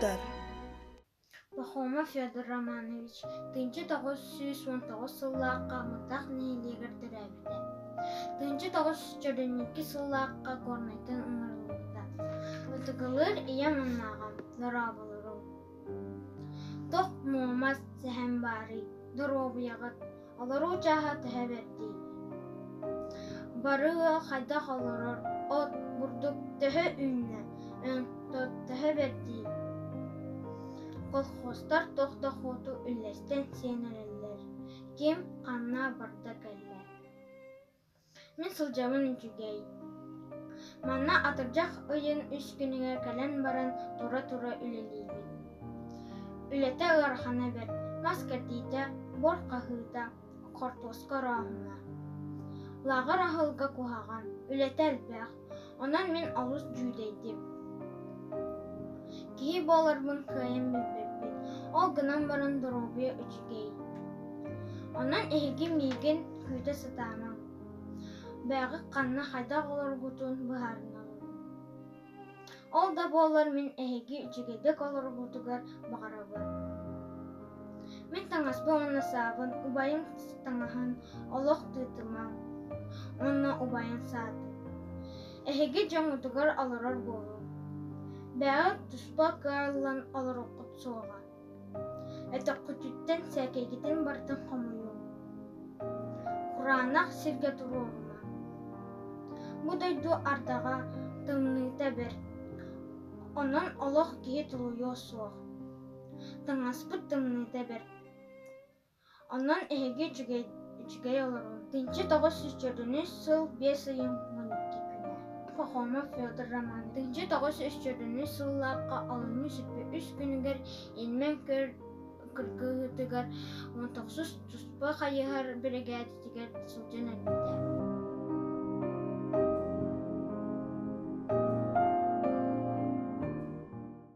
Суруйбуттар. Пахомов Федор Романович 1919 сыллаахха Мытаах нэһилиэгэр төрөөбүтэ. 1942 сыллаахха Горнайтан ыҥырыллыбыта. Ытыгылыыр ийэм уоннааҕым, дорооболоруҥ. Туох муомас сэһэн баарый, доруобуйаҕыт, олоруу чааһа төһө бэрдий? Бары ыал хайдах олорор, от, бурдук төһө үүннэ, өҥ-тот төһө бэрдий? Колхозтар туох дохуоту үллэстэн сиэн эрэллэр, ким ханна барда кэллэ. Мин сылдьабын үчүгэй. Манна атырдьах ыйын үс күнүгэр кэлэн баран тура-тура үлэлиибин. Үлэтэ ыарахана бэрт, мас кэрдиитэ, буор хаһыыта, хортуоска орооһуна. Лааҕыр аһылыга куһаҕан, үлэтэ элбэх, онон мин олус дьүүдэйдим. Киһи буоларбын кыайан билбэппин, ол гынан баран доруобуйа үчүгэй. Онон эһиги миигин күүтэ сатаамаҥ, бэйэҕит ханна хайдах олоргутун быһаарынаҕыт. Ол да буоллар мин эһиги үчүгэйдик олоргутугар баҕарабын. Мин таҥаспын уонна саабын, убайым таҥаһын олох тыытымаҥ уонна убайын саатын. Эһиги дьоҥҥутугар олорор буолуҥ. Бэйэҕит туспа кыаллан олоруоххут суоҕа. Өтөххүтүттэн сээкэйгитин барытын хомуйуҥ. Кураанах сиргэ туруорумаҥ. Бу дойду ардаҕа, тымныыта бэрт, онон олох киһи тулуйуо суох. Таҥаспыт тымныыта бэрт. Онон эһиги үчүгэй, үчүгэй олоруҥ. 1904 сыл 5 ыйын 12 күнэ. Пахомов Федор Романович 1904 сыллаахха олунньу 23 күнүгэр Ильмень көр кыргыһыытыгар 19 туспа хайыһар биригээдэтигэр сылдьан өлбүтэ.